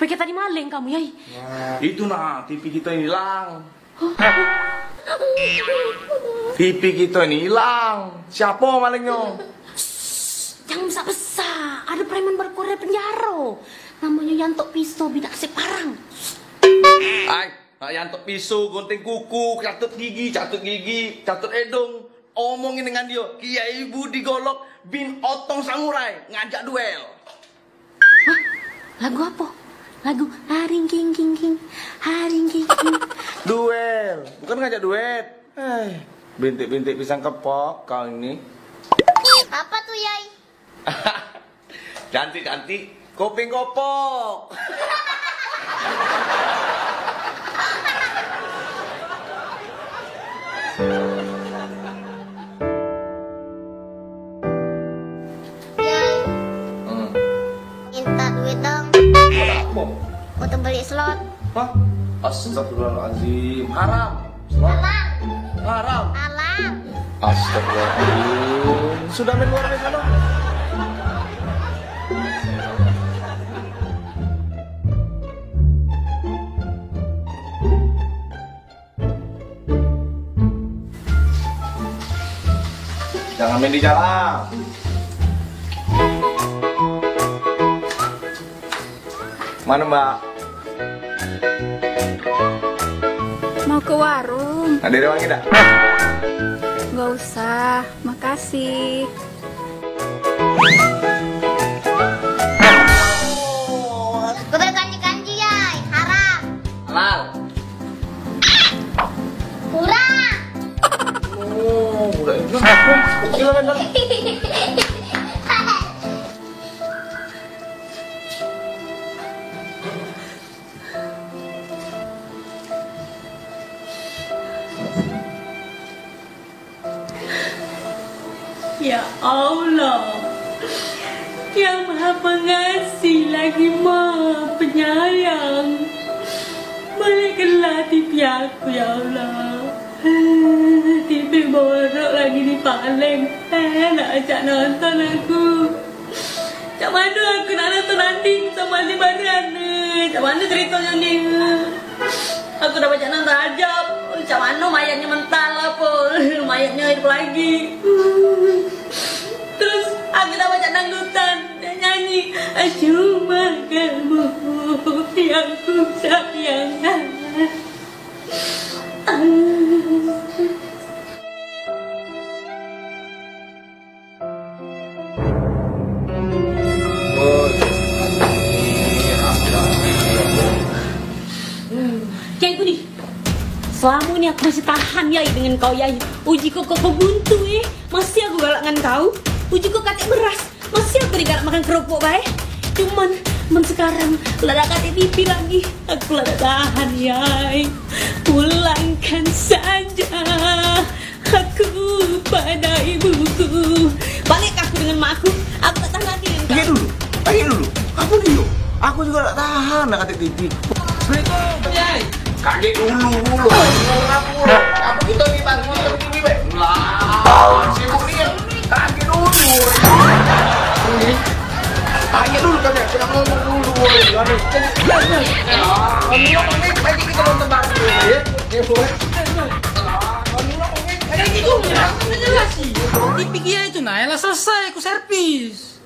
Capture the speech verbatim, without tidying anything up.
Pikir tadi maling kamu, Yai. Itu nah, T V kita ini hilang. T V kita ini hilang. Siapa malingnyo? Jangan besak-besak. Ada preman baru keluar dari penjara. Namanya Yanto Piso, bidak se parang. Ai, nak Yanto Piso, gunting kuku, catut gigi, catut gigi, catut edong. Omongin dengan dia, Kiai Budi Golok bin Otong Samurai ngajak duel. Hah? Lagu apa? Lagu Haring King King King, Haring King King. Duel, bukan ngajak duet. Eh, bintik-bintik pisang kepok kau ini. Apa tuh, Yai? Cantik-cantik, kuping kopok. Yai, hmm, minta duit dong. Buat apa? Untuk beli slot. Hah? Astagfirullahaladzim. Haram. Slot. Halal. Haram. Halal. Astagfirullahaladzim. Sudah main luar biasa, no? Jangan main di jalan. Mana, Mbak? Mau ke warung. Ada wangi tak? Nggak usah, makasih. Gue kanji-kanji, Yai. Haram. Halal. Kurang. Oh, budak itu. Silakan, silakan. Ya Allah, yang Maha Pengasih lagi Maha Penyayang, balikkanlah T V aku, ya Allah. T V borok lagi dipaleng, eh, nak ajak nonton aku. Cak mano aku nak nonton Andin samo Aldebaran, eh? Cak mano ceritonyo ni? Aku dah pacak nonton Rajab. Cak mano mayatnyo mental apo? Mayatnyo hidup lagi. Terus aku dah pacak dangdutan, nyanyi, "Cuma kamu yang ku sayang." Kiai Budi, selamo ni aku masih tahan, Yai, dengan kau, Yai. Uji kau, kau, kau buntu, eh. Masih aku galak ngan kau. Uji kau katek beras. Masih aku ni galak makan keropok bae. Cuman, men sekarang, la dak katek T V lagi. Aku la dak tahan, Yai. Pulangkan saja. Aku pada ibuku. Balik aku dengan mak aku. Aku tak tahan lagi dengan kau. Tunggu dulu. Tunggu dulu. Apa dia? Aku juga tak tahan nak kata T V. Assalamualaikum, Yai. Kaget dulu, dulu. Apa kita ni, Bang? Kita ni, Bang. Lah, sibuk ni. Kaget dulu. Kaget dulu kami. Kena ngomong dulu. Aduh. Ah, ini, ini, ini kita nonton bareng, ya. Ya, boleh. Kayak gitu, ya. Jelas sih. T V dia itu, nah, elah selesai aku servis.